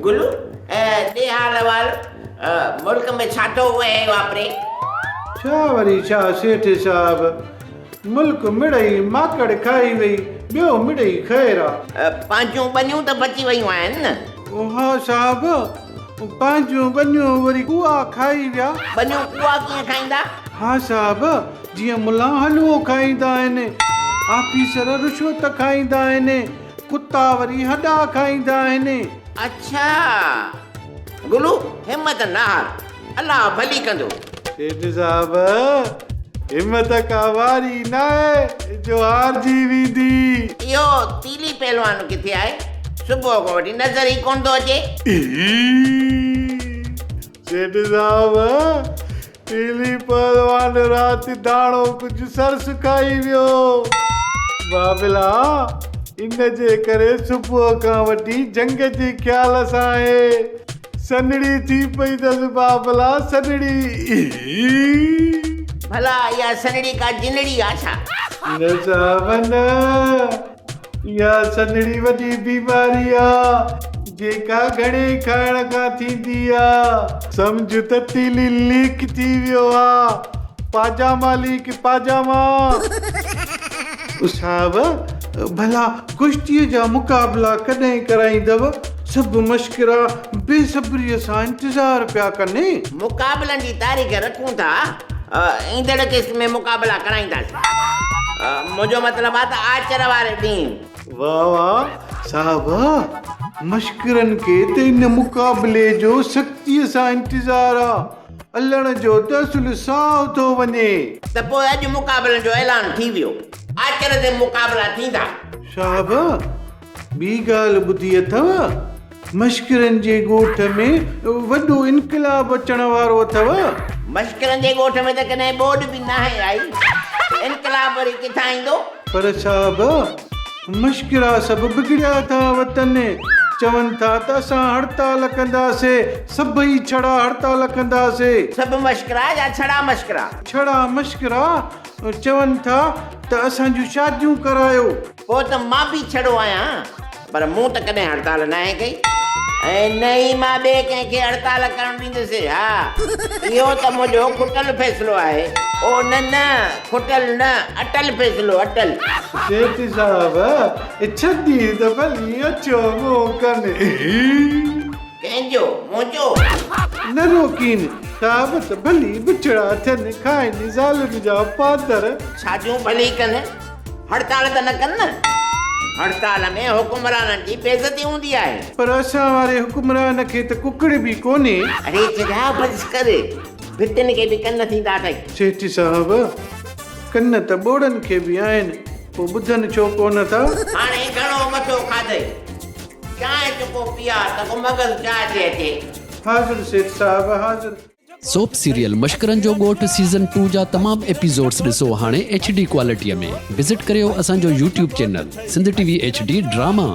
گلو، ڏي حال احوال، ملڪ ۾ ڇا ٿو وهي واپري؟ ڇا وري ڇا سيٺ صاحب، ملڪ مڙئي ماڪڙ کائي وئي، ٻيو مڙئي خير آ. پنهنجون ٻنيون ته بچي ويون آهن نه؟ ها صاحب، پنهنجون ٻنيون وري ڪوئا کائي ويا. ٻنيون ڪوئا ڪيئن کائيندا؟ ها صاحب، جيئن ملان حلوو کائيندا آهن، آفيسر رشوت کائيندا آهن، ڪتا وري هڏا کائيندا آهن. اڇا! گلو، همت نه هار، الله ڀلي ڪندو. سيٺ صاحب، همت ڪا واري ناهي جو هارجي ويندي. اهو تيلي پهلوان ڪٿي آهي؟ صبح کان وٺي نظر ئي ڪونه ٿو اچي. سيٺ صاحب، تيلي پهلوان رات داڻو ڪجهه سرس کائي ويو. بابلا، ان جي ڪري صبح کان وٺي جنگ جي خيال سان آهي. سنهڙي ٿي پئي اٿس بابلا، سنهڙي. ڀلا اها سنهڙي ڪا جنڙي آ ڇا؟ نه صاحب نه. اها سنهڙي وڏي بيماري آ، جيڪا گهڻي کائڻ کان ٿيندي آ. سمجهه ته تيلي ليڪ ٿي ويو آ. پاجاما ليڪ پاجاما. صاحب، ڀلا ڪشتيء جا مقابلا ڪڏهن ڪرائيندؤ؟ سڀ مشڪرا بي صبريء سان انتظار پيا ڪن. مقابلن جي تاريخ رکون ٿا. ايندڙ قسط ۾ مقابلا ڪرائينداسين. منهنجو مطلب آ ته آچر واري ڏينهن. واه واه صاحب مشڪرن کي ته ان مقابلي جو سختيء سان انتظار آ. الڻ جو ته اصل ساهه ٿو وڃي. ته پوء اڄ مقابلن جو اعلان ٿي ويو. آچر تي مقابلا ٿيندا. صاحب ٻي ڳالهه ٻڌي اٿو؟ مشڪرن جي ڳوٺ ۾ وڏو انقلاب اچڻ وارو اٿو. مشڪرن جي ڳوٺ ۾ ته ڪڏهن ٻوڏ به ناهي آئي، انقلاب وري ڪٿان ايندو؟ پر صاحب، مشڪرا سڀ بگڙيا ٿا وتن، چون ٿا ته اسان هڙتال ڪنداسي، سڀئي ڇڙا هڙتال ڪنداسي. سڀ مشڪرا يا ڇڙا مشڪرا؟ ڇڙا مشڪرا، چون ٿا ته اسان جون شاديون ڪرايو. پوء ته مان به ڇڙو آهيان، پر مون ته ڪڏهن هڙتال ناهي ڪئي ۽ نه ئي مان ٻئي ڪنهن کي هڙتال ڪرڻ ڏيندس. ها، اهو ته منهنجو کٽل فيصلو آهي. او نه نه، کٽل نه، اٽل فيصلو، اٽل. سيٺ صاحب، ڇڏي ته ڀلي اچو منهن ڪن. ڪنهن جو؟ منهنجو؟ نه روڪين صاحب ته ڀلي بڇڙا ٿين، کائين زالن جا پادر. شاديون ڀلي ڪن. هڙتال ته نه ڪن نه. هڙتال ۾ حڪمرانن جي بيعزتي هوندي آهي. پر اسان واري حڪمران کي ته ڪڪڙ به ڪونهي. اڙي چريا بس ڪر، ڀتين کي به ڪن ٿيندا اٿئي. سيٺ صاحب، ڪن ته ٻوڙن کي به آهن، پوء ٻڌن ڇو ڪونه ٿا؟ هاڻي گهڻو مٿو کاڌئي. چانهه چڪو پيار ته ڪو مغز جاء تي اچي. حاضر سيٺ صاحب حاضر. سوپ سيريل مشڪرن جو ڳوٺ سيزن ٽو جا تمام ايپيسوڊس ڏسو هاڻي ايڇ ڊي ڪوالٽي ۾ وزٽ ڪريو اسان جو YouTube channel Sindh T V H D drama.